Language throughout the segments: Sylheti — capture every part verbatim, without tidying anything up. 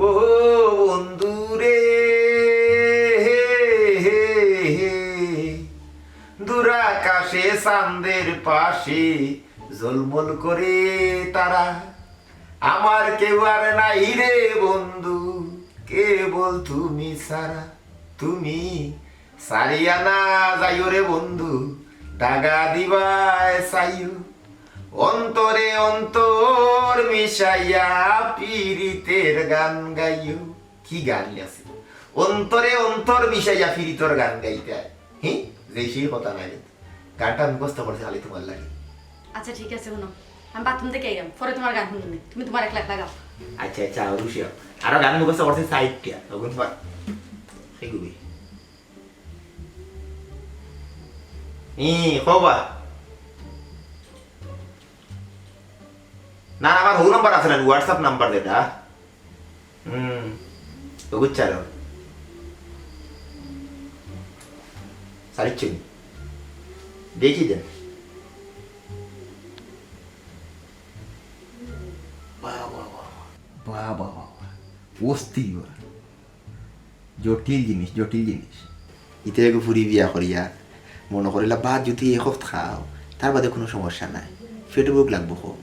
ও বন্ধু রে, দূর আকাশে চান্দের পাশে ঝলমল করে তারা। আমার কেউ আর নাই রে বন্ধু, কেবল তুমি ছাড়া। তুমি ছাড়িয়া না যাইও রে বন্ধু, দাগা দিবায় চাইও। অন্তরে অন্তর মিশাইয়া পিরিতের গান গাইও। কি গান আছে? অন্তরে অন্তর মিশাইয়া পিরিতর গান গাইতে হয়। হি? যে সেই কথা নাই। গানটা মুখস্থ করছি খালি তোমার লাগি। আচ্ছা, ঠিক আছে, হুনো, আমি বাথরুম থাকি আইরাম, পরে তোমার গান হুনমু নে, তুমি তোমার একলা একলা গাও। আচ্ছা, আচ্ছা, অবশ্যই। আরো গান মুখস্থ করছি সাইডটা, ওগুন তোমার। এগুবি। ই, কও বা। না, না, আমার হউ নাম্বার আছে না, WhatsApp নাম্বার যেটা। হুম, তো বুঝছো আরো। সারিচ্ছুনি। দেখি দেন। বাহ, বাহ, বাহ, বাহ। বাহ, বাহ, বাহ, বাহ। অস্থির বা। জটিল জিনিস, জটিল জিনিস। ইতে এগু ফুরি বিয়া করিয়া মনো করিলা, ভাত যদি এক হপ্ত খাও, তার বাদে কুনু সমস্যা নাই, পেটো ভুক লাগবো কম।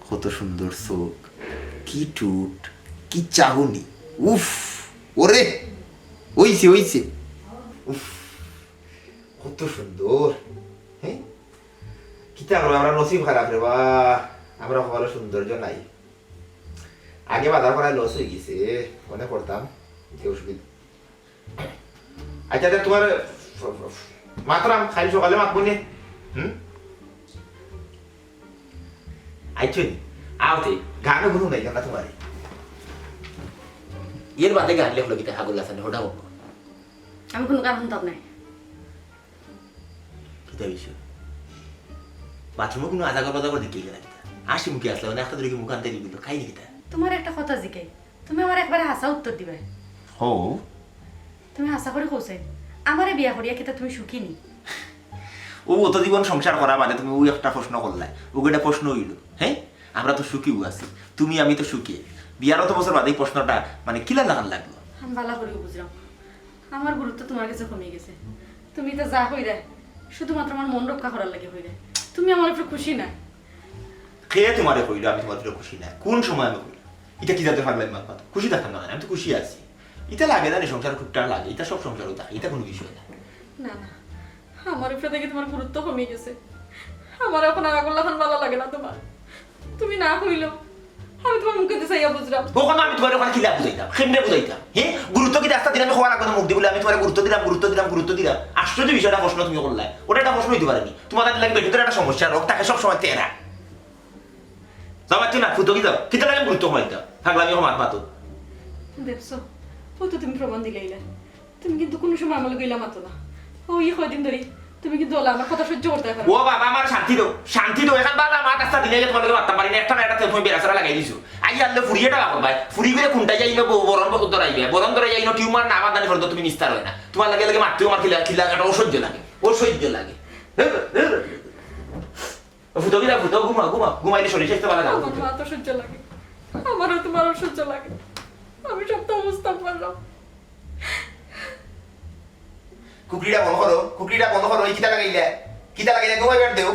কত সুন্দর চউখ, কি ঠুট, কি চাহুনি। উফ, ওরে, অইছে, অইছে। উফ, কত সুন্দর। হ্যাঁ, কিতা করবো, আমরার নসিব খারাপ রে বা, আমরার কপালো সৌন্দর্য নাই। আগে বাজার করায় লস অইগেছে, মনে করতাম যে অসুবিধা। আচ্ছা, তে তোমার মাতরাম, কাইল সকালে মাতমু নে। হুম? আইচ্ছা নি? আও তে, গানও হুনাইলাম না তোমারে। এর বাদে গান লেখলো কিতা হাগুর লাসানে, হঠাৎ হলো। আমি কুনু গান হুনতাম নায়। কিতা বিষয়? বাথরুমো কুনু আজাগর বাজাগর দেখি গেলা কিতা? হাসি মুখে আসলে মানে একটা ধরে মুখ আনতে দিল, খাইনি কিতা? তোমার একটা কথা জিকাই, তুমি আমারে একবারে হাছা উত্তর দিবায়। হো। তুমি হাছা করি কও চাইন, আমারে বিয়া করিয়া কিতা তুমি সুখী নি? ও অত জীবন সংসার করা মানে তুমি ওই একটা প্রশ্ন করলায়, ওগু একটা প্রশ্ন অইলো, হ্যাঁ? আমরা তো সুখীউ আছি, তুমি আমি তো সুখী। বিয়ার অত বছর বাদে এই প্রশ্নটা মানে কিলা লাখান লাগলো? আমি ভালা করিউ বুঝরাম। আমার গুরুত্ব তোমার গেছে কমি গেছে। তুমি ইতা যা কইরায়, শুধুমাত্র আমার মন রক্ষা করার লাগি কইরায়। তুমি আমার উপরে খুশি নায়। কে তোমারে কইলো আমি তোমার উপরে খুশি নায়? কুন সময় আমি কইলাম? ইতা কি জাতর পাগলামি মাত মাতো? খুশি থাকতাম না কেনে? আমি তো খুশি আছি। ইতা লাগে জানি সংসার টুকটাক লাগে, ইতা সব সংসারও থাকে, ইতা কুনু বিষয় না। না, না, আমার উপরে থাকি তোমার গুরুত্ব কমি গেছে। আমার অখন আর আগর লাখান ভালা লাগে না তোমার। তুমি না কইলেও আমি তোমার মুখেদি চাইয়া বুঝরাম। অখন আমি তোমারে অখন কিলা বুঝাইতাম, কেমনে বুঝাইতাম? হে, গুরুত্ব কিতা আস্তা দিন আমি কওয়া লাগবো না মুখদি বুলে আমি তোমারে গুরুত্ব দিলাম, গুরুত্ব দিলাম, গুরুত্ব দিলাম। আশ্চর্য বিষয়, একটা প্রশ্ন তুমি করলায়, ওটা একটা প্রশ্ন অইতে পারে নি। তোমার লাগি পেটর একটা সমস্যা, রোগ থাকে সবসময় তেরা। যাও, মাতিও না, ফুতকি যাও। কিতা লাগে গুরুত্ব কমাইতাম? পাগলামি কম মাত মাতো। দেখছো, অউ তো তুমি প্রমাণ দিলাইলায়। তুমি কিন্তু কুনু সময় আমার লগে ইলা মাতো না। অউ ই কয়দিন ধরি তুমি কিন্তু অলা আমার কথা সহ্য করতায় পারো না। ও বাবা, আমারে শান্তি দেও, শান্তি দেও। অখন ভালা মাত আস্তা দিন আইলে তোমার লগে মাততাম পারি না। একটা না একটা তুমি বেড়াছেড়া লাগাই দিছো। আইয়া আনলে ফুরিয়ে টাকা করবায়। ফুরি করে কুনটা যাই না, বরন ধরাইবে। বরন ধরাই যাই না, টিউমার না, আমার দানি পর্যন্ত তুমি নিস্তার অয় না। তোমার লগে লগে মাততেও আমার কিলা, কিলা একটা অসহ্য লাগে, অসহ্য লাগে। ফুতকি যাও, ফুতকি ঘুমাও, ঘুমাও। ঘুমাইলে শরীর স্বাস্থ্য ভালা থাকবো। আমার মাত অসহ্য লাগে, আমারও তোমার অসহ্য লাগে। আমি সবতা বুঝতাম পারলাম। খুকরিটা বন্ধ করো, খুকরিটা বন্ধ করো। এই কিতা লাগাইলে? কিতা লাগাইলে? ঘুমাইবার দেও।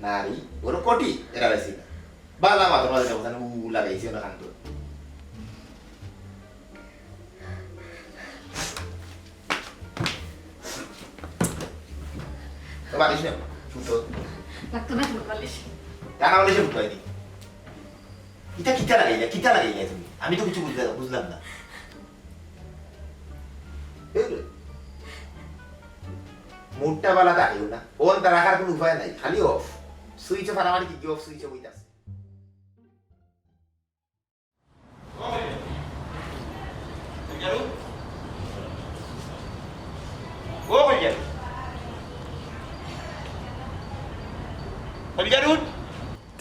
নারী, বড় কটি, এরা বেশি না। বালা মাতো মাঝে দেখো, জানো, উ লাগাইছে না কান্দো। তো বালিশ নেও, শুতো। লাগতো না কোনো বালিশ। টানা বালিশে উঠাই দি। ইটা কিতা লাগাইলা, কিতা লাগাইলা তুমি? আমি তো কিছু বুঝলাম, বুঝলাম না। এই রে। মুডটা বালা থাকিও না। On টা রাখার কোনো উপায় নাই, খালি off। সুইচে ফাড়াফাড়ি কি, কি off সুইচে বইতাছে।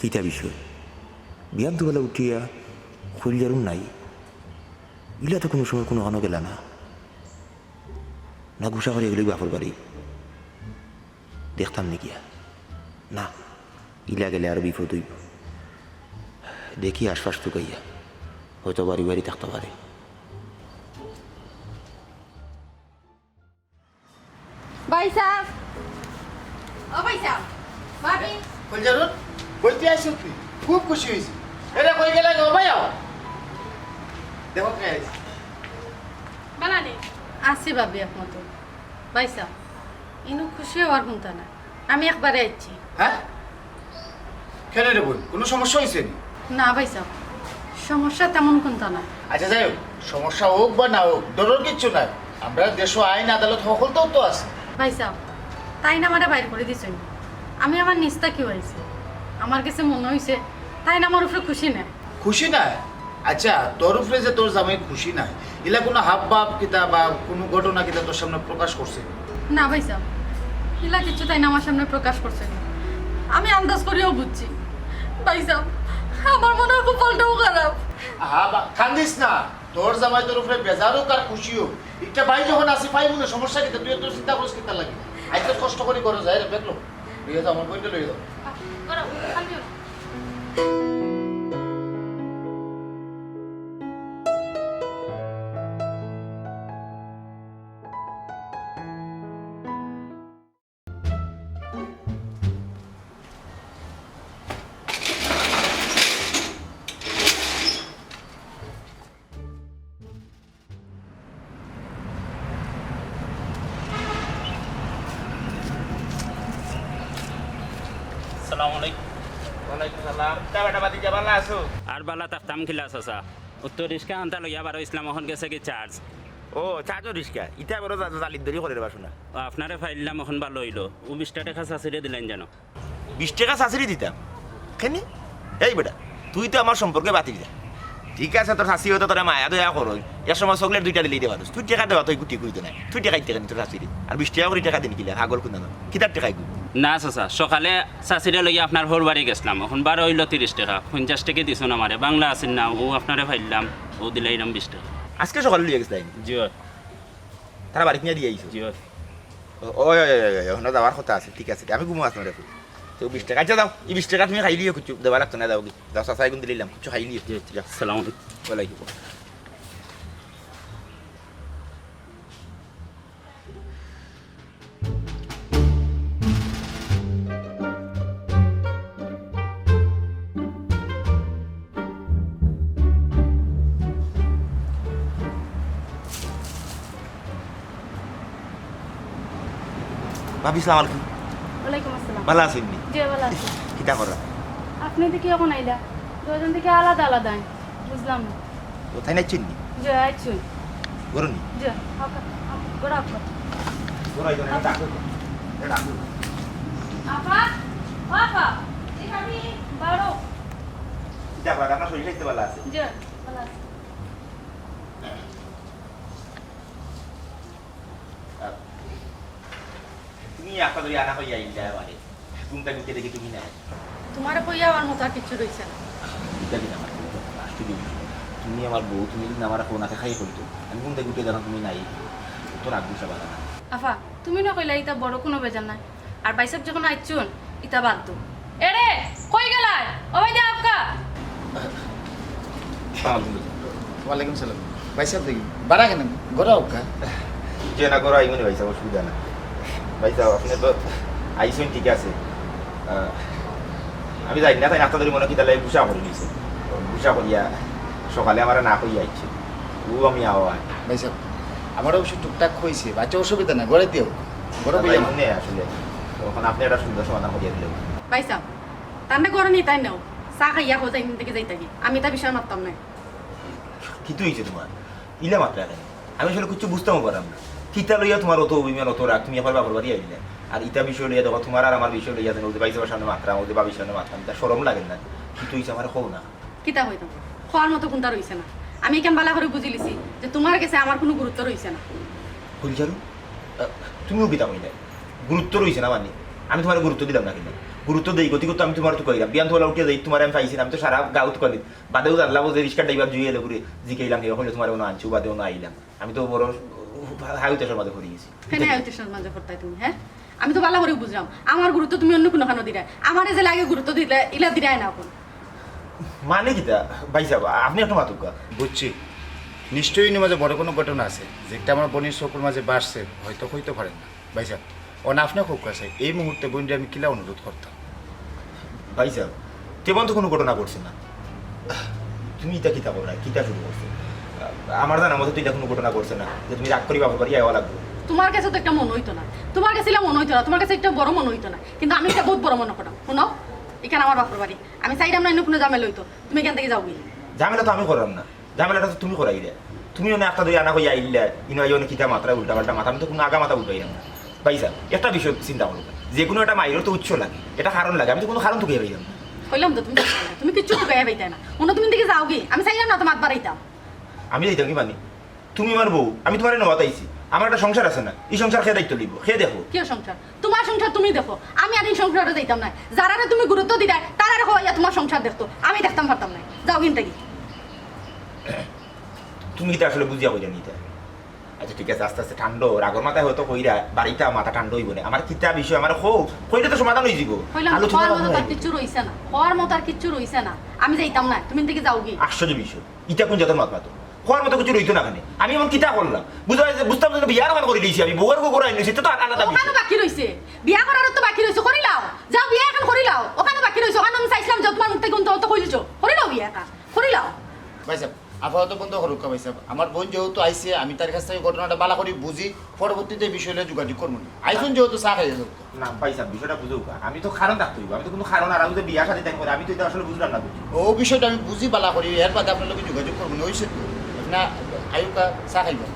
কিতা বিষয়? বিয়ান তো বেলা উঠিয়া কইলজার উন নাই। ইলা তো কোনো সময় কোনো খানো গেলা না। না গুসা করিয়া গেলে বাপর বাড়ি। দেখতাম নি গিয়া। না, ইলা গেলে আরো বিপদ অইবো। দেখি আশপাশ তুকাইয়া। হয়তো বাড়ি বাড়ি থাকতে পারে। ভাইসাব, ও ভাইসাব, ভাবি। কইলজার উন, কইতে আইছো তুই? খুব খুশি অইছি। এরে কই গেলা গো ভাই, আও। দেখো কে আইছে। বালা নি? আছি ভাবি একমাত্র। ভাইসাব, ইনো খুশি অওয়ার হুনতা না। আমি একবারে আইছি। হ্যাঁ? কেনে রে বইন, কোনো সমস্যা অইছে নি? না ভাইসাব, সমস্যা তেমন কুন্তা না। আচ্ছা যাই হোক, সমস্যা অউক বা না অউক, ডরর কিচ্ছু নাই। আমরার দেশো আইন আদালত হকলতাউ তো আছে। ভাইসাব, তাইন আমারে বাইর করি দিছইন। আমি আমার নিজ থাকিউ আইছি। আমার গেছে মনো অইছে, তাইন আমার উপরে খুশি নায়। খুশি নায়? আচ্ছা, তোর উপরে যে তোর জামাই খুশি নায়, ইলা কোনো হাবভাব কিতা বা কোনো ঘটনা কিতা তোর সামনে প্রকাশ করছে? না ভাইসাব, ইলা কিচ্ছু তাইন আমার সামনে প্রকাশ করছে না। আমি আন্দাজ করিয়াউ বুঝছি। ভাইসাব, আমার মনে অয় কপালটাউ খারাপ। আহা বা, কান্দিস না। তোর জামাই তোর উপরে বেজার অউক আর খুশি অউক, একটা ভাই যখন আছি, ভাই মনে সমস্যা কিতা? তুই এত চিন্তা করিস কিতার লাগি? আইতে কষ্ট করি ঘরো যাই রে, দেখলো। লইয়া যাও, আমার বইনটা লইয়া যাও। আসসালামু আলাইকুম। ওয়ালাইকুম সালাম। তা বেটা ভাতিজা, বালা আছো? আর বালা থাকতাম কিলা চাচা? উত্তর রিক্সা আনতা লইয়া বারো ইসলাম, অখন গেছে কি চার্জ? ও, চার্জর রিক্সা। ইতা বড় জা-, জালিম দরি করে রে বাসনা। ও, আপনারে পাইলাম, অখন বালা অইলো। ও বিশটা টেকা চাচিরে দিলাইন যেন। বিশ টেকা চাচিরে দিতাম? কেনে? এই বেটা, তুই তো আমার সম্পর্কে বাতিল যা। ঠিক আছে, তোর চাচি হয়তো তোরে মায়া দয়া করইন, এক সময় চকলেট দুইটা দিলেই দিতে পারস। তুই টেকা দেওয়া তো গুটি কইতো না। তুই টেকা দিতে কেনে তোর চাচিরে? আর বিশ টেকা করি টেকা দিন কিলা? পাগল কুন্তা না। কিতার টেকা এগু? না চাচা, সকালে চাচিরে লইয়া আপনার হউর বাড়ি গেছলাম, অখন বারো অইলো তিরিশ টেকা, পঞ্চাশ টেকা দিছইন আমারে, বাংলা আছিল না, ও আপনারে পাইলাম, ও দিলাইলাম বিশ টেকা। আজকে সকালে লইয়া গেছলাম? জি অয়। তারা বাড়িত নিয়া দিয়া আইছো? জি অয়। ও, ওই, ওই, ওই, ওই, ওখানে যাওয়ার কথা আছে, ঠিক আছে, আমি ঘুমো আছি না রে। তো বিশ টেকা, আচ্ছা যাও, এই বিশ টেকা তুমি খাইলিও, কিছু দেওয়া লাগতো না, যাও কি? যাও, চাচা এগুন দিলাইলাম, কিছু খাইলিও। জি, জি, যাও। আসসালামু আলাইকুম। ওয়ালাইকুম। ভাবি, সালাম আলাইকুম। ওয়ালাইকুম আসসালাম। ভালা আছইন নি? জি, ভালা আছি। কিতা করা? আপনে দেখি অখন আইলা। দুইজন দেখি আলাদা আলাদা আইন। বুঝলাম না। ও, তাইন আইছইন নি? জি, আইছইন। ঘরো নি? জি, আউক্কা, আম, ঘরো আউক্কা। ঘরো আইতো না, এটা ডাকো। এটা ডাকো। আফা, ও আফা। জি, ভাবি। বারো। কিতা করা? আপনার শরীর স্বাস্থ্য ভালা আছে? জি, ভালা আছে। তুমি আফা ধরি আনা কইয়া আইলা আমারে। ঘুম থাকি উঠে দেখি তুমি নাই। তুমারে কইয়া আমার মতো আর কিচ্ছু রইছে না। ইটা দিন আমার বউ, আজকে দিন। তুমি আমার বউ, তুমি যদি আমার ফোন আছে খাই কইতো। আমি ঘুম থাকি উঠে জানো তুমি নাই। তো রাগ গুছা বালা না। আফা, তুমি না কইলা ইটা বড় কোনো বেজার নাই। আর ভাইসাব যখন আইছইন, ইতা বাদ দেও। এরে, কই গেলায়? ও ভাই দে আউক্কা। সালাম আলাইকুম। ওয়ালাইকুম সালাম। ভাইসাব দেখি, বারা কেনে? ঘরো আউক্কা। জি না, ঘরো আইমুনি ভাইসাব, অসুবিধা না। ভাইসাব, আপনে তো আইছইন ঠিক আছে। আহ, আমি জানি না, তাইন আস্তা ধরি মনো কিতা লাগি গুসা করি নিছে। গুসা করিয়া সকালে আমারে না কইয়া আইছে। ও আমি আওয়াজ। ভাইসাব, আমার অবশ্য টুকটাক কইছে, বাচ্চা অসুবিধা নাই, ঘরে দিও, ঘরে না, বইয়া ভাই, মনে আসলে। তখন আপনে একটা সুন্দর সমাধান করিয়া দিলেন। ভাইসাব, তানরে ঘরো নিতায় নাও, চা খাইয়া হো যাই, ইন থাকি যাইতাগি। আমি ইতা বিষয় মাততাম নায়। কিতা অইছে তুমার? ইলা মাতরায় কেনে? আমি আসলে কিচ্ছু বুঝতামও পারলাম না। কিতা লইয়া তুমার অত অভিমান, অত রাগ? তুমি একবার বাপর বাড়ি আইলায়। আর ইতা বিষয় লইয়া দেখো, তুমার আর আমার বিষয় লইয়া যেন অউ যে ভাইসাবর সামনে মাতরাম, অউ যে ভাবির সামনে মাতরাম, ইতা শরম লাগে না? কিতা অইছে আমারে কও না। কিতা কইতাম? কওয়ার মতো কুন্তা রইছে না। আমি ইখান ভালা করি বুঝিলিছি যে তুমার গেছে আমার কুনু গুরুত্ব রইছে না। কইল চারু, আহ, তুমিও কিতা কইলায়? গুরুত্ব রইছে না মানে? আমি তুমারে গুরুত্ব দিলাম না কিতা? গুরুত্ব দেই, গতি করতে আমি তুমারে তুকাইরাম। বিয়ান তো অলা উঠিয়া যাই, তুমারে আমি পাইছি না, আমি তো সারা গাঁও তুকাইলিছি। বাদেও জানলাম যে রিক্সার ড্রাইভার জুয়েল অগুরে জিকাইলাম, হে কইলো তুমারে অনো আনছি, বাদে অনো আইলাম। আমি তো বড় হাই উতাসর মাঝে পড়ি গেছি। কেনে হাই উতাসর মাঝে পড়তায় তুমি, হে? আমি তো ভালা করি বুঝরাম, আমার গুরুত্ব তুমি অন্য কুনুখানো দিরায়। আমারে যে লাগে গুরুত্ব দিলে, ইলা দিরায় না অখন। মানে কিতা? ভাইসাব, আপনে একটু মাতুক্কা। বুঝছি, নিশ্চয়ই ইনো মাঝে বড় কুনু ঘটনা আছে, যেটা আমার বইনর চকুর মাঝে বাজছে, হয়তো কইতো পারের না। ভাইসাব, অন আপনে কউক্কা চাই, এই মুহূর্তে বইনরে আমি কিলা অনুরোধ করতাম? ভাইসাব, তেমন তো কুনু ঘটনা ঘটছে না। তুমি ইতা কিতা কররায়? কিতা শুরু করছো? আমার জানা মতে তো ইতা কুনু ঘটনা ঘটছে না যে তুমি রাগ করি বাপর বাড়ি আওয়া লাগবো। তুমার গেছে তো একটা মনো অইতো না, তুমার গেছে ইলা মনো অইতো না, তুমার গেছে একটা বড় মনো অইতো না, কিন্তু আমি ইটা বউত বড় মনো কররাম। হুনো, ইখান আমার বাপর বাড়ি, আমি চাইরাম না ইনো কুনু ঝামেলা অইতো, তুমি ইখান থাকি যাওগি। ঝামেলা তো আমি কররাম না, ঝামেলাটা তো তুমি করাইরায়। তুমি অনে আস্তা ধরি আনা কইয়া আইলায়, ইনো আইয়া অনে কিতা মাতরায় উল্টা পাল্টা মাত, আমি তো কুনু আগা মাথা উঠাইরাম না। ভাইসাব, একটা বিষয় চিন্তা করো, যে কুনু একটা মাইরর তো উৎস লাগে, একটা কারণ লাগে, আমি তো কুনু কারণ তুকাইয়া পাইরাম না। কইলাম তো তুমি, তুমি কিচ্ছু তুকাইয়া পাইতায় না, অনো তুমি ইন থাকি যাওগি, আমি চাইরাম না তো মাত বাড়াইতাম। আমি যাইতাম কি মানে? তুমি আমার বউ, আমি তুমারে নেওয়াত আইছি, আমার একটা সংসার আছে না, ই সংসার কে দায়িত্ব লইবো, কে দেখবো? কিয়র সংসার? তুমার সংসার তুমি দেখো, আমি আর ই সংসারো যাইতাম নায়। যারারে তুমি গুরুত্ব দিরায়, তারারে কওয়াইয়া তুমার সংসার দেখতো, আমি দেখতাম পারতাম নায়। যাওগি ইন থাকি। তুমি ইতা আসলে বুঝিয়া কইরায় নি ইতা? আচ্ছা ঠিক আছে, আস্তে আস্তে ঠান্ডা অও, রাগর মাথায় হয়তো কইরায়, বাড়িত মাথা ঠান্ডা অইবো নে। আমার কিতা বিষয়, আমারে কও, কইলে তো সমাধান অইযিবো। কইলাম তো, কওয়ার মতো আর কিচ্ছু রইছে না, কওয়ার মতো আর কিচ্ছু রইছে না, আমি যাইতাম নায়, তুমি ইন থাকি যাওগি। আশ্চর্য বিষয়, ইতা কুন জাতর মাত মাতো? কওয়ার মতো কিচ্ছু রইতো না কেনে? আমি এমন কিতা করলাম? বুঝা যায় যে, বুঝতাম যে বিয়া অখান করিলিছি আমি, বউর ঘরো আইলিছি, ইটা তো আলাদা বিষয়। অখানও বাকি রইছে, বিয়া করারও তো বাকি রইছে, করিলাও। যাও, বিয়া অখন করিলাও। অখানও বাকি রইছে, অখান আমি চাইছিলাম যে তুমার মুখ থাকি অন্তত কইলিছো। করিলাও বিয়া অখন, করিলাও। ভাইসাব, আপাতত বন্ধ করউক্কা ভাইসাব। আমার বইন যেহেতু আইছে, আমি তার কাছ থাকি ঘটনাটা ভালা করি বুঝি, পরবর্তীতে এই বিষয় লইয়া যোগাযোগ করমু নে। আইছইন যেহেতু চা খাইয়া যাউক্কা। না ভাইসাব, বিষয়টা বুঝউক্কা। আমি তো কারণ থাকতে অইবো, আমি তো কুনু কারণ আর আমি যে বিয়া শাদি তাই করি, আমি তো ইটা আসলে বুঝলাম না কিছু। অউ বিষয়টা আমি বুঝি ভালা করি, এর বাদে আপনার লগে যোগাযোগ করমু নে, অইছে তো? না, আইউক্কা চা খাইবা।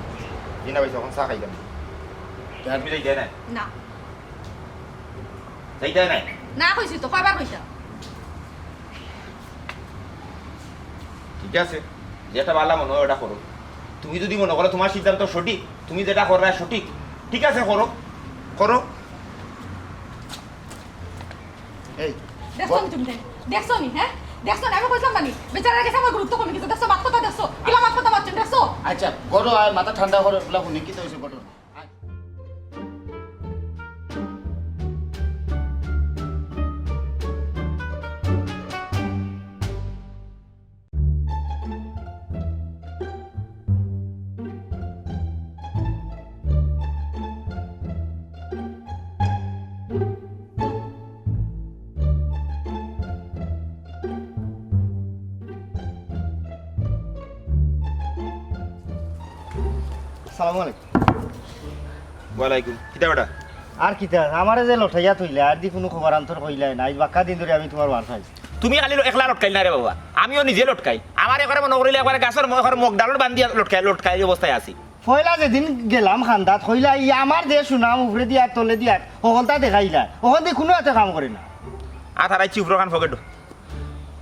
জি না ভাইসাব, অখন চা খাইতাম না। তুমি যাইতায় নায়? না। যাইতায় নায়? না কইছি তো, কয়বার কইতাম? ঠিক আছে, যেটা ভালা মনো অয় ওটা করো। তুমি যদি মনো করো তুমার সিদ্ধান্ত সঠিক, তুমি যেটা কররায় সঠিক, ঠিক আছে, করো, করো। এই, দেখছো নি তুমি তাইন? দেখছো নি, হে? দেখছো নি? আমি কইছিলাম না নি? বেচারার গেছে আমার গুরুত্ব কমি গেছে। দেখছো, মাত কথা দেখছো? কিলা মাত কথা মাতছইন, দেখছো? আচ্ছা, ঘরো আয়, মাথা ঠান্ডা করো, এগুলা হুনি কিতা অইছে ঘটনা। আয়। আসসালামু আলাইকুম। ওয়ালাইকুম। কিতা বেটা? আর কিতা, আমারে যে লটাইয়া থইলা, আর দি কুনু খবর আন্তর কইলায় না, আইজ বাক্কা দিন ধরি আমি তুমার বার পাই। তুমি খালি একলা লটকাইল না রে বাবা, আমিও নিজে লটকাই। আমারে একবারে মনো করিলে একবারে গাছর ম-, একবারে মগ ডালর বান্ধিয়া লটকাই, লটকাই অবস্থায় আছি। পয়লা যেদিন গেলাম কান্দাত, কইলা, "ই আমার যে সুনাম উপরেদি আর তলেদি আর হকলতা দেখাইলা, অখন দি কুনু আতে কাম করে না।" আত হারাইছি উপরখান পকেটো।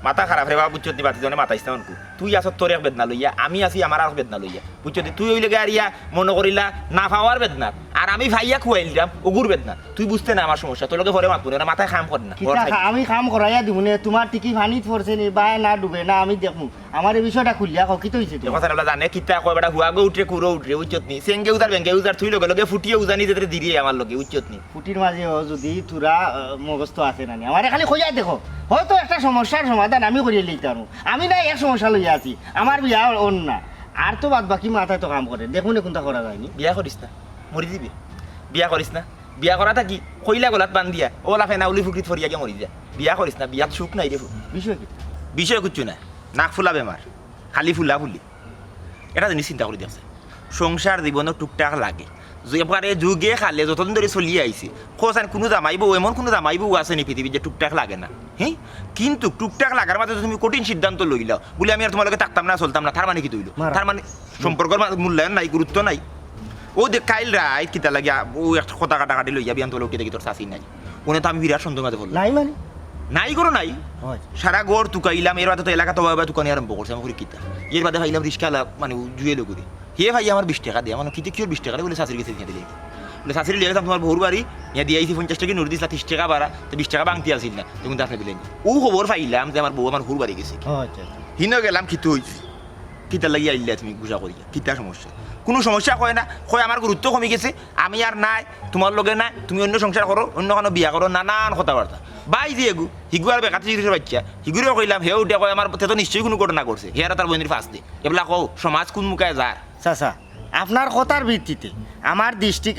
মাথা খারাপ রে বাবা, বুঝছত নি? বাতি জনে মাতাইছ না অনকু। তুই আছস তোর এক বেদনা লইয়া, আমি আছি আমার আর বেদনা লইয়া, বুঝছত নি? তুই অইলে গিয়া আর ইয়া মনো করিলা না পাওয়ার বেদনা, আর আমি পাইয়া খুয়াইলিরাম অগুর বেদনা। তুই বুঝতে না আমার সমস্যা, তোর লগে পরে মাতমু নে, ওরা মাথায় কাম করে না। কিতা খা-, আমি কাম করাইয়া দিমু নে, তুমার টিকি পানিত পড়ছে নি, বায় না ডুবে না, আমি দেখমু। আমার এই বিষয়টা খুলিয়া কও, কিতা অইছে এ তুমার? কথা না জানে, কিতা কয় বেটা, হুয়াগো উঠরে, কুরো উঠরে, বুঝছত নি? সেঙ্গে উজার, বেঙ্গে উজার, তুই লগে লগে ফুটিয়ে উজানি যেতে দিরে আমার লগে, বুঝছত নি? ফুটির মাঝে ও যদি থুরা, আহ, মগজ তো আছে না নি? আমারে খালি কইয়া দেখো, হয়তো একটা সমস্যার সমাধান আমি করিয়া লইতাম। আমি না এক সমস্যা লইয়া আছি, আমার বিয়া অর না। আর তো বাদ বাকি মাথায় তো কাম করে, দেখমু নে কুনটা করা যায় নি। বিয়া করিস না, মরি যিবে। বিয়া করিস না, বিয়া করা থাকি কইলা গলাত বান্ধিয়া, অলা ফেনা উলি ফুকরিত ফড়িয়া গিয়া মরি যা। বিয়া করিস না, বিয়াত সুখ নাই রে। বিষয় কি? বিষয় কিচ্ছু না, নাক ফুলা বেমার, খালি ফুলা ফুলি। এটা জিনিস চিন্তা করি দেখছে, সংসার জীবনও টুকটাক লাগে। যে একবারে যুগে খালে যতদিন ধরে চলিয়া আইছে, খোঁজ আন কোনো জামাই বউ, এমন কোনো জামাই বউ আছে নি পৃথিবীত যে টুকটাক লাগে না? হ্যাঁ, কিন্তু টুকটাক লাগার মাঝে তুমি কঠিন সিদ্ধান্ত লইলাও, বলে, "আমি আর তোমার লগে থাকতাম না, চলতাম না।" তার মানে কিতা অইলো? মারা। তার মানে সম্পর্কর মা-, মূল্যায়ন নাই, গুরুত্ব নাই। ও দেখ, কাইল রাইত কিতা লাগিয়া ও একটা কথা কাটাকাটি লইয়া বিয়ান তোলা উঠে দেখি তোর চাচি নাই। ওনে তো আমি বিরাট সন্দেহর মাঝে পড়লাম। নাই মানে? নাই করো নাই। হয়। সারা ঘর তুকাইলাম, এর বাদে তো এলাকা তো বাবা তুকানি আরম্ভ করছে, আমি করি কিতা? এর বাদে পাইলাম রিস্কালা, মানে, জুয়েল করি। হে ভাই আমার বিশ টাকা দে, আমার কিতা কিওর বিশ টাকা রে? বলে, "চাচির গেছে দিয়া দিলে।" বলে, "চাচির লিয়ে গেছিলাম তোমার বউর বাড়ি, ইয়া দিয়া আইছি পঞ্চাশ টাকা নোট দিছিলা, তিরিশ টাকা ভাড়া, তো বিশ টাকা বাংতি আছিল না, তখন তো আপনি দিলেন।" ও খবর পাইলাম যে আমার বউ আমার হউর বাড়ি গেছে। ও আচ্ছা, আচ্ছা। হিনো গেলাম, কিতা অইছে? কিতা লাগি আইলে তুমি গুছা করিয়া? কিতা সমস্যা? কোনো সমস্যা কয় না, কয়, "আমার গুরুত্ব কমি গেছে, আমি আর নাই, তোমার লগে নাই, তুমি অন্য সংসার করো, অন্য কোনো বিয়া করো", নানান কথাবার্তা। ভাই যে এগু, হিগু আর বেকাতে জিনিসের বাচ্চা, হিগুরেও কইলাম, হে উঠে কয়, "আমার তে তো নিশ্চয়ই কোনো ঘটনা করছে, হে আর তার বইনের ফাঁস দে।" এবলা কও, সমাজ কোন মুখায় যার? চাচা, আপনার কথার ভিত্তিতে আমার দৃষ্টি,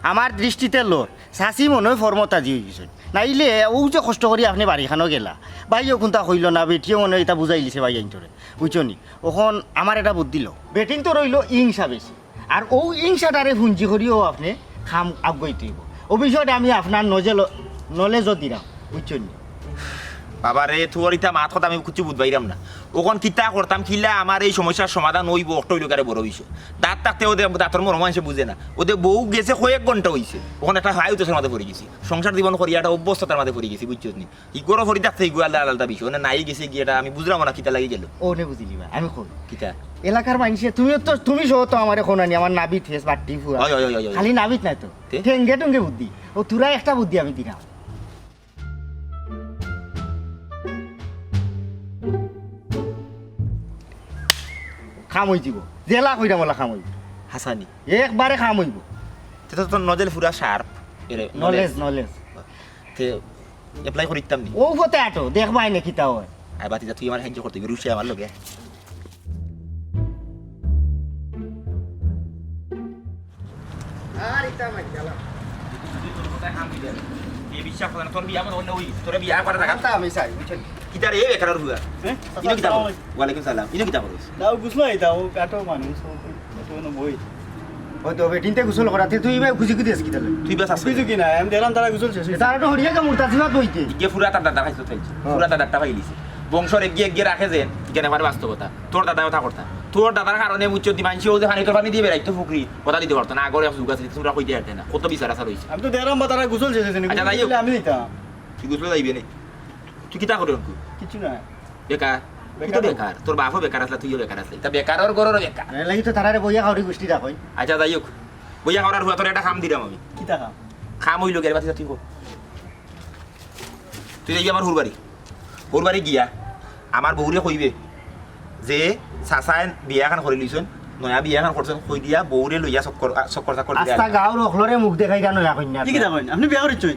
আমার দৃষ্টিতে লো, চাচি মনে হয় ফর্মতাজি হয়ে গেছে। নাইলে ও যে কষ্ট করি আপনি বাড়িখানো গেলা, ভাইও কোনটা কইল না, বেটিও মনে হয় এটা বুঝাই লিছে ভাই আইনতরে, বুঝছো নি? অখন আমার এটা বুদ্ধি লো, বেটিন তো রইল ইংসা বেশি, আর ও ইংসাটারে পুঞ্জি করিও আপনি কাম আগুয়াইতে হইব। ও বিষয়টা আমি আপনার নজে-, নলেজও দিলাম, বুঝছো নি? বাবা রে, তোর ইতা মাত কথা আমি কিচ্ছু বুঝবাইরাম না। অখন কিতা করতাম, কিলা আমার এই সমস্যার সমাধান অইব, অকটা অইল কারে বড় বিষয়। দাঁত থাকতে ওদের দাঁতর মরম মানুষে বুঝে না। ওদের বউ গেছে কয়েক ঘন্টা অইছে, অখন একটা হাই উতাসের মাঝে পড়ি গেছি। সংসার জীবন করি একটা অভ্যস্ততার মাঝে পড়ি গেছি, বুঝছো নি? ইগুরো পড়ি থাকতে ইগু আলাদা আলাদা বিষয়। ওনে নাই গেছে গিয়া এটা আমি বুঝলাম না, কিতা লাগি গেল। ও নে বুঝিলি বা, আমি কই। কিতা? এলাকার মানুষে, তুমিও তো, তুমি সহ তো আমারে কোনানি, আমার নাবিত হেস বাট্টি ফুয়া। ওই, ওই, ওই, ওই, ওই। খালি নাবিত নাই তো। তে? ঠেঙ্গে টুঙ্গে বুদ্ধি। ও তোরা একটা বুদ্ধি আমি দিলাম। কাম অই যিব। যেলা কইরাম ওলা কাম অইব। হাসানি। একবারে কাম অইব। তে তো তোর নজেল পুরা sharp। এরে, নলেজ, knowledge। নলেজ। তে apply করিতাম নি? ও পথে আটো, দেখবায় নে কিতা অয়। আয় বাতি যা, তুই আমার সাহায্য করতে, রুশে আমার লগে। আর ইতা মাই গেলাম। এই বিশ্বাস করে না, তোর বিয়া মনে অইলে ওই, তোরে বিয়া করে দেখা। তা আমি চাই, বুঝছেন? কিতা রে, এই বেকার ফুয়া? হ্যাঁ? ইনো কিতা করস? ওয়ালাইকুম সালাম। ইনো কিতা করস? দাও, গুছলো এই দাও, কাটো মানুষ, ও, ও তো বই। ওই তো, বেটিনতে গোসল করাতে তুই ইবা খুশি কি দেস কিতা লে? তুই বাস আসবি। কিছু কি না, আমি দেখলাম তারা গোসল শেষ হইছে। তারা তো হরিয়া কা মুর্তা জিবাত বইতে। ইগে ফুরা তার দাদা খাইছো তাইছে। হ্যাঁ। ফুরা তার দাদা খাই লিছে। বংশর এগিয়ে এগিয়ে রাখে যেন, ইখান একবার বাস্তবতা। তোর দাদায় ওটা করতা। তোর দাদার কারণে মুচ্ছ দি মানষে ও যে পানি তোর পানি দিয়ে বেড়াইতো ফুকরি, কথা দিতে পারতো না। আগর এক যুগ আছে, তোমরা কইতে পারতে না। কত বিচার আচার হইছে। আমি তো দেখলাম বা তারা গোসল শেষ হইছে নি, আচ্ছা, যাই হোক। গোসল দিলে আমি দিতাম। তুই গোসল যাইবে নি? তুই কিতা করে অনকু? কিছু না। বেকার? তুই তো বেকার। বেকার। তোর বাপও বেকার আসলা, তুইও বেকার আসলে। তা বেকার ওর গরর বেকার। এর লাগি তো তারারে বইয়া খাওয়ারি গোষ্ঠী রাখই। আচ্ছা, যাই হোক। বইয়া খাওয়ার হুয়া তোর একটা কাম দিলাম আমি। কিতা কাম? কাম হইল গেলে বাতি তুই কর। তুই যাইবি আমার হুরবাড়ি। হুরবাড়ি গিয়া আমার বউরে কইবে যে চাচায় বিয়া খান করি লইছন, নয়া বিয়া খান করছন, কই দিয়া বউরে লইয়া চক্কর, আ, চক্কর চাক্কর দিয়া আস্তা আইবা। গাঁওর অকলরে মুখ দেখাইরা নয়া কইনা। কি কিতা কইন? আপনি বিয়া করিছইন?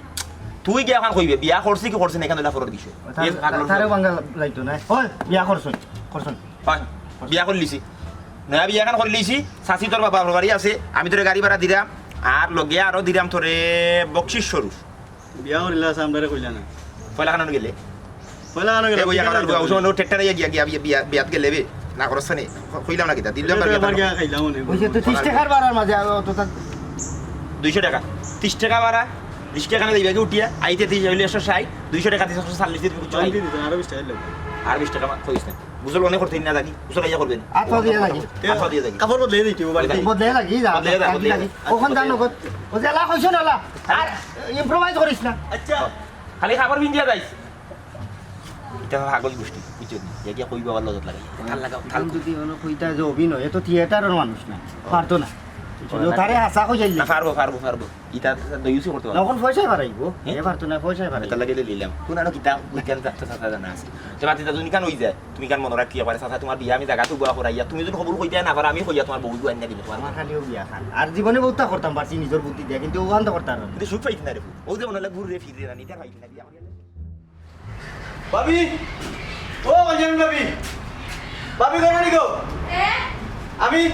তুই গিয়া খান কইবে, বিয়া করছি কি করছি না, এখান হইলা পরের বিষয়। তার-, এ পাগল তারে হইল। বাঙ্গা লাইতো না। ওই, বিয়া করছইন, করছইন। হয়, বিয়া করি লিছি। নয়া বিয়া খান করি লিছি, চাচি তোর বাবা বাড়ি আছে, আমি তোরে গাড়ি ভাড়া দিলাম, আর লগে আরো দিলাম তোরে বকশিস স্বরূপ। বিয়া করিলা আছে, আমরারে কইলা না। পয়লা খান গেলে? পয়লা খান গেলে, এ বইয়া খান বুয়া, উসমান ও ট্রেক্টরে গিয়া, গিয়া, বিয়া, বিয়া, বিয়াত গেলে বে? না করছ নে? ক-, কইলাম না কিতা? দিলাম না এটা কিতা? আমার গিয়া খাইলাম মনে হয়। ওই যে তো ত্রিশ টাকার ভাড়ার মাঝে, আ, অত তা- দুইশো টাকা। ত্রিশ টাকা ভাড়া, রিক্সা খানে যাইবা কি উঠিয়া? আইতে ত্রিশ হইলে একশো ষাট, দুইশো টাকা দিয়ে একশো চল্লিশ দিয়ে তুমি কিচ্ছু আমি নাই। দিয়ে দিতাম, আরো বিশ টাকা লাগবে। আর বিশ টাকা মা-, কইস না। গোসল অনেক করতে না জানি, গোসল আইয়া করবেন। আত ধোয়া দিয়া থাকি। আত ধোয়া দিয়া থাকি। কাপড় বদলাই দিতে পারি। বদলাই, বদলাই থাকি, যা, বদলাই যা, কাকি বদলাই যা। থাকি। ওখান জানো গো। ও যে এলা কইছো না, এলা। আর improvise করিস না। আচ্ছা। খালি কাপড় পিন্দিয়া যাইস। ইটা পাগল গোষ্ঠী, বুঝছো নি? ইয়া গিয়া কইবা আবার লজত লাগাই। থাল লাগাও, থাল এখন যদি কোনো কইতা যে অভিনয়, এ তো থিয়েটারের মানুষ না। ও। পারতো না। বুঝছো? ও, তারে হাসা কই যাইলে। না, পারবো, পারবো, পারবো। ইটা তো use করতে পারবো। এখন পয়সা বাড়াইবো। হ্যাঁ? এ পারতো না, পয়সা বাড়াইবো। এটা লাগিয়ে দিলাম। কোন আনো কিতা, উইকেন তো সাথে জানা আছে। তো বাতি তা তুমি কান হই যায়। তুমি কান মনে রাখিয়া পারে, চাচা, তোমার বিয়া আমি জায়গা তো বুয়া করাইয়া, তুমি যদি খবর কইতে না পারো, আমি কইয়া তোমার বউ জুয়ান না দিবে তোমার। আমার খালিও বিয়া খান। আর জীবনে বউতা করতাম পারছি নিজের বুদ্ধি দিয়া, কিন্তু ওখান তো করতাম না। কিন্তু সুখ পাইছি না রে। ও যে মনে হলে ঘুরে ফিরে না, নিতে পাইছি না, বিয়া করিয়া। ভাবি, ও কল্যাণ ভাবি, ভাবি, ঘরে নি গো? এ? আমি,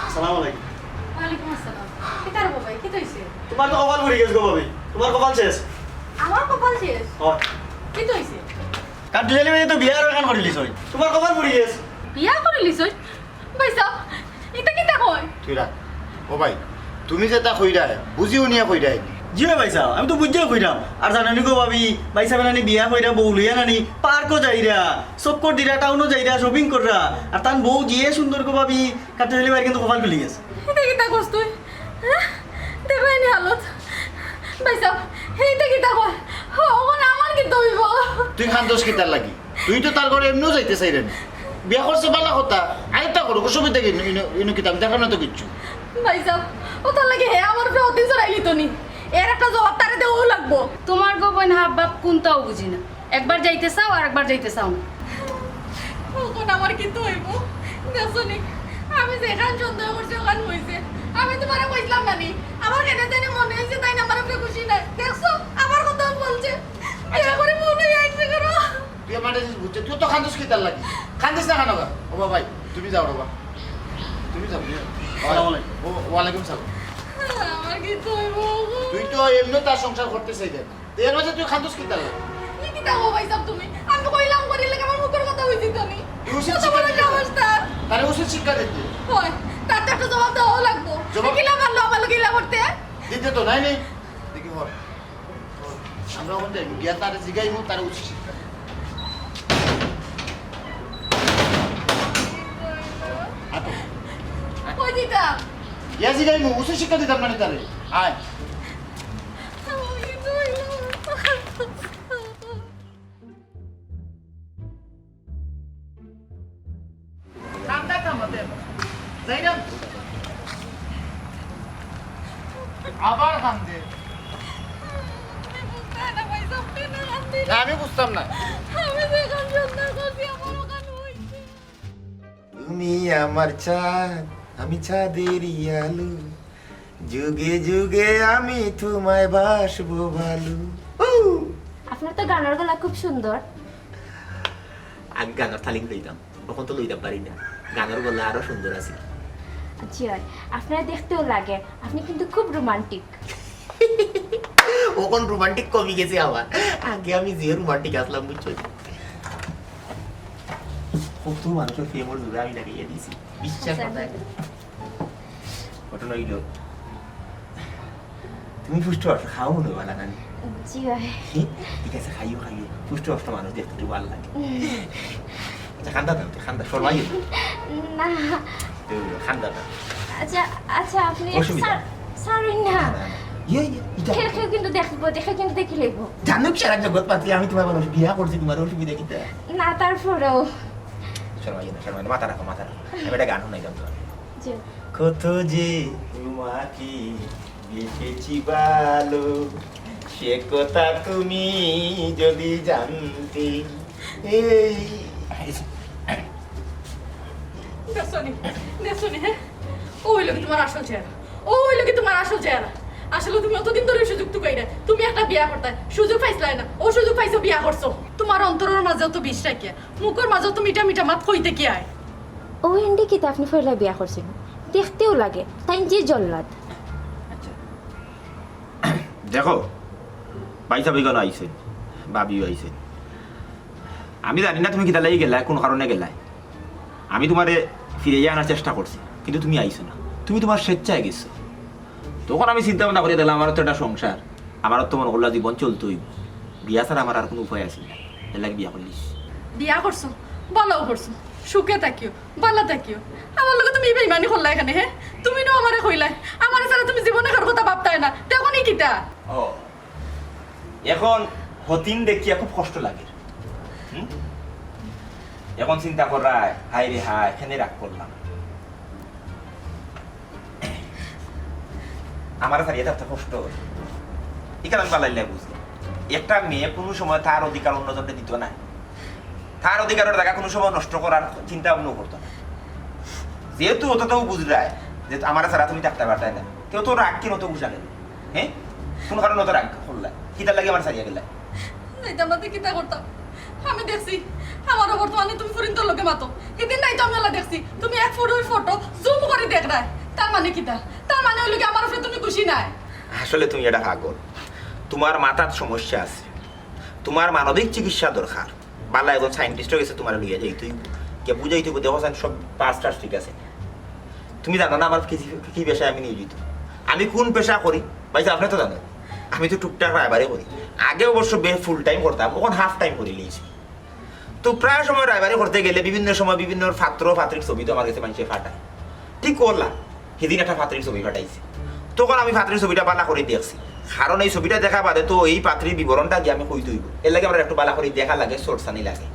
আসসালামু আলাইকুম। ওয়ালাইকুম আসসালাম। কিতার গো ভাই, কিতা হইছে? তোমার তো কপাল পুড়ি গেছে গো ভাবি, তোমার কপাল শেষ। আমার কপাল শেষ। কিতা অইছে? কার দুলালি ভাই তো বিয়া আর কান করিলিছইন। তুমার কপাল পুড়ি গেছে। বিয়া করিলিছইন? ভাইসাব, ইতা কিতা কয়? তুই রাখ। ও ভাই, তুমি যেতা কইরায়, বুঝি হুনিয়া কইরায় নি? জি অয় ভাইসাব, আমি তো বুঝিয়াউ কইরাম। আর জানো নি গো ভাবি, ভাইসাবে নানি বিয়া কইরা বউ লইয়া নানি পার্কো যাইরা, চক্কর দিরা, টাউনো যাইরা, শপিং কররা। আর তান বউ যে সুন্দর গো ভাবি, কার দুলালি ভাইর কিন্তু কপাল খুলি গেছে। ইতা কিতা কস তুই? হ্যাঁ? দেখরায় নি হালত। ভাইসাব, ইতা কিতা কয়? অখন আমার কিতা অইবো? তুই কান্দস কিতার লাগি? তুই তো তার ঘরো এমনেও যাইতে চাইরে না। বিয়া করছে ভালা কথা, আরেকটা করুক, অসুবিধা কিতা? ইনো, ইনো কিতা, আমি দেখরাম না তো কিচ্ছু। ভাইসাব, অতার লাগি হে আমার উপরে অতি চড়াইলিতো নি। এর একটা জবাব তারে দেওয়াউ লাগবো। তুমার গো বইন হাব ভাব কুনতাউ বুঝি না। একবার যাইতে চাও আর একবার যাইতে চাও না। অখন আমার কিতা অইবো? দেখছো নি, আমি যেখান সন্দেহ করছি অখান অইছে। আমি তুমারে কইছলাম না নি, আমার কেনে জানি মনে অইছে তাইন আমার উপরে খুশি নায়। দেখছো, আমার কথা বলছে। আচ্ছা। তুই আমারে জিনিস বুঝছে, তুই তো কান্দস কিতার লাগি? কান্দিস না কেনে বা? ও বাবা, তুমি যাও রে বা। তুমি যাও, তুমি যাও। আসসালামু আলাইকুম। ও, ওয়ালাইকুম সালাম। আমার কিতা অইবো? তুই তো এমনে তার সংসার করতে চাইরে না। তে এর মাঝে তুই কান্দস কিতার লাগি? ই কিতা কও ভাইসাব তুমি? আমি কইলাম করির লাগি আমার মুখর কথা অইছে তো নি। তুই উচিত কত শিক্ষা বড় দিতে। সাহস তার? তারে উচিত শিক্ষা দিতে। অয়, তার তো একটা জবাব দেওয়াউ লাগবো। জবাব? কিলা পারলো আমার লগে ইলা করতে? দিতে তো নাই নি। দেখি হর। আমরা অখন যাইমু, গিয়া তারে জিগাইমু, তারে উচিত শিক্ষা দিমু। আতো। কই দিতা? গিয়া জিগাইমু, উচিত শিক্ষা দিতাম না নি তারে। আয়। কান্দা থামাতে না। যাই না। আবার কান্দে। না, আমি বুঝতাম না। তুমি আমার চাঁদ, আমি চাঁদের আলো, যুগে যুগে আমি তোমায় বাসবো ভালো। উ! আপনার তো গানর গলা খুব সুন্দর। আগে গানর তালিম লইতাম, অখন তো লইতাম পারি না। গানর গলা আরো সুন্দর আছে। জি অয়, আপনারে দেখতেও লাগে, আপনি কিন্তু খুব রোমান্টিক। অখন রোমান্টিক কমি গেছে আমার, আগে আমি যে রোমান্টিক আছলাম, বুঝছো? কত মানুষর প্রেমর জুড়ে আমি লাগাইয়া দিছি, বিশ্বাস আচ্ছা। কথা। ঘটনা অইলো, তুমি পুষ্ট অষ্ট খাও মনে অয় ভালা নানি? জি অয়। হি? ঠিক আছে, খাইও, খাইও। পুষ্ট অষ্ট মানুষ দেখতে একটু ভালা লাগে। আচ্ছা, কান্দা দাও, কান্দা, শরমাইও না। না। তো কান্দা দাও। আচ্ছা, আচ্ছা, আপনি অসুবিধা স্যার, নেই। স্যার, অই না। না, না, না। ইয়ে, ইয়ে, ইটা। কেউ, কেউ কিন্তু দেখবো, দেখে কিন্তু দেখি লইবো। জানো কি সারা জগৎ পাতি, আমি তোমার মানুষ বিয়া করছি, তোমার অসুবিধা কিতা? না, তারপরেও। শরমাইও না, শরমাইও না, মাথা রাখো, মাথা রাখো। আমি একটা গান শুনাইতাম তোমার। জি। কত যে তোমাকে বেসেছি ভালো, সে কথা তুমি যদি জানতে। এই। দেখছো নি? দেখছো নি, হ্যাঁ? ও অইলো কি তোমার আসল চেহারা? ও অইলো কি তোমার আসল চেহারা? আসলে তুমি অতদিন ধরে সুযোগ তুকাইরা, তুমি একটা বিয়া করতায়, সুযোগ পাইছলায় না, ও সুযোগ পাইছো, বিয়া করছো। তোমার অন্তরর মাঝেও তো বিষ রাখিয়া, মুখর মাঝেও তো মিঠা মিঠা মাত কইতে কি আয়? ও এন্ডি কিতা আপনি পয়লা বিয়া করছেন? দেখতেও লাগে, তাইন যে জল্লাদ। আচ্ছা। দেখো, ভাইসাব ইখানো আইছইন, ভাবিও আইছইন। আমি জানি না তুমি কিতার লাগি গেলায়, কুন কারণে গেলায়। আমি তুমারে ফিরাইয়া আনার চেষ্টা করছি, কিন্তু তুমি আইছো না, তুমি তুমার স্বেচ্ছায় গেছো। তখন আমি চিন্তা ভাবনা করি দেখলাম, আমারও তো একটা সংসার, আমারও তো মনো করলা জীবন চলতে অইবো, বিয়া ছাড়া আমার আর কুনু উপায় আছিল না, এর লাগি বিয়া করলিছি। বিয়া করছো, ভালাউ করছো, সুখে থাকিও, ভালা থাকিও। আমার লগে তুমি বেইমানি করলায় কেনে, হে? তুমি নু আমারে কইলায়, আমারে ছাড়া তুমি জীবনে কারো কথা ভাবতায় না, তে অখন ই কিতা? ও, অখন হতিন দেখিয়া খুব কষ্ট লাগে। হুম? অখন চিন্তা কররায়, হায় রে হায়, কেনে রাগ করলাম। আমারে ছাড়িয়া থাকতে কষ্ট অয়। ইখান আমি ভালাইল্লায় বুঝি। একটা মেয়ে কুনু সময় তার অধিকার অন্যজনরে দিতো নায়। তার অধিকারর জাগা কুনু সময় নষ্ট করার চিন্তা ভাবনাও করতো নায়। যেহেতু অতটাও বুঝরায় যে আমারে ছাড়া তুমি থাকতায় পারতায় না, তে অত রাগ কেনে, অত গুসা কেনে? হে? কুন কারণে অত রাগ করলায়? কিতার লাগি আমারে ছাড়িয়া গেলায়? যাইতাম না তে কিতা করতাম? আমি দেখছি, আমারও বর্তমানে তুমি ফুরিন্তর লগে মাতো। হিদিন রাইতো আমি অলা দেখছি, তুমি এক ফুট দুই ফুট জুম করি দেখরায়। তার মানে কিতা? তার মানে অইলো কি আমার উপরে তুমি খুশি নায়? আসলে তুমি একটা পাগল। তোমার মাথাত সমস্যা আছে, তোমার মানবিক চিকিৎসা দরকার। বালা একজন সায়েন্টিস্টর গেছে তোমার লইয়া যাইতে অইবো, গিয়া বুঝাইতে অইবো, দেখো চাইন সব পার্টস টার্টস ঠিক আছে। তুমি জানো না আমার কি, কি পেশায় আমি নিয়োজিত? আমি কোন পেশা করি? ভাই, আপনি তো জানেন, আমি তো টুকটাক রায়বারি করি। আগে অবশ্য ফুল টাইম করতাম, অখন হাফ টাইম করি লিছি। তো প্রায় সময় রায়বারি করতে গেলে বিভিন্ন সময় বিভিন্ন পাত্র পাত্রীর ছবি তো আমার গেছে মানষে পাঠায়। ঠিক করলা, হিদিন একটা পাত্রীর ছবি পাঠাইছে, তখন আমি পাত্রীর ছবিটা বালা করি দেখছি, কারণ এই ছবিটা দেখা বাদে তো এই পাত্রীর বিবরণটা গিয়া আমি কইতে অইবো, এর লাগি আমার একটু বালা করি দেখা লাগে, চর্চানি লাগে।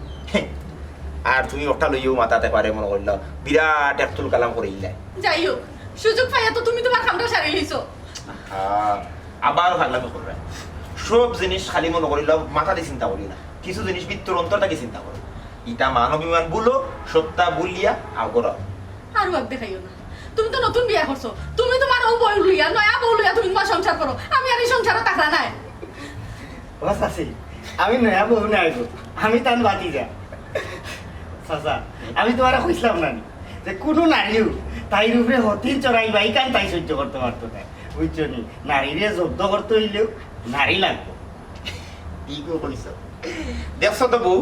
আর তুমি ওটা লইয়াও মাতাতে পারে মনে করিলাও, বিরাট একতুল কালাম করিলায়। যাই হোক, সুযোগ পাইয়া তো তুমি তোমার কামটা সারি লইছো। আহা, আবার পাগলামি কররায়। সব জিনিস খালি মনে করিলাও মাথা দি চিন্তা করি না, কিছু জিনিস ভিতর অন্তর থাকি চিন্তা করো। ইটা মান অভিমান ভুলো, সত্তা ভুলিয়া আগরো। আর ওয়াক দেখাইও না, তুমি তো নতুন বিয়া করছো, তুমি তোমার ও বউ লইয়া, নয়া বউ লইয়া তুমি তোমার সংসার করো, আমি আর এই সংসারো থাকরা নাই। ও চাচি, আমি নয়া বউ নাই গো, আমি তান ভাতিজা। চাচা, আমি তোমারে কইছিলাম না নি যে কুনু নারীও তাইর উপরে হতিন চড়াইবা, ইখান তাই সহ্য করতে পারতো না, বুঝছো নি? নারীরে জব্দ করতে অইলেও নারী লাগবো। ইগো কইছ। দেখছো তো বউ,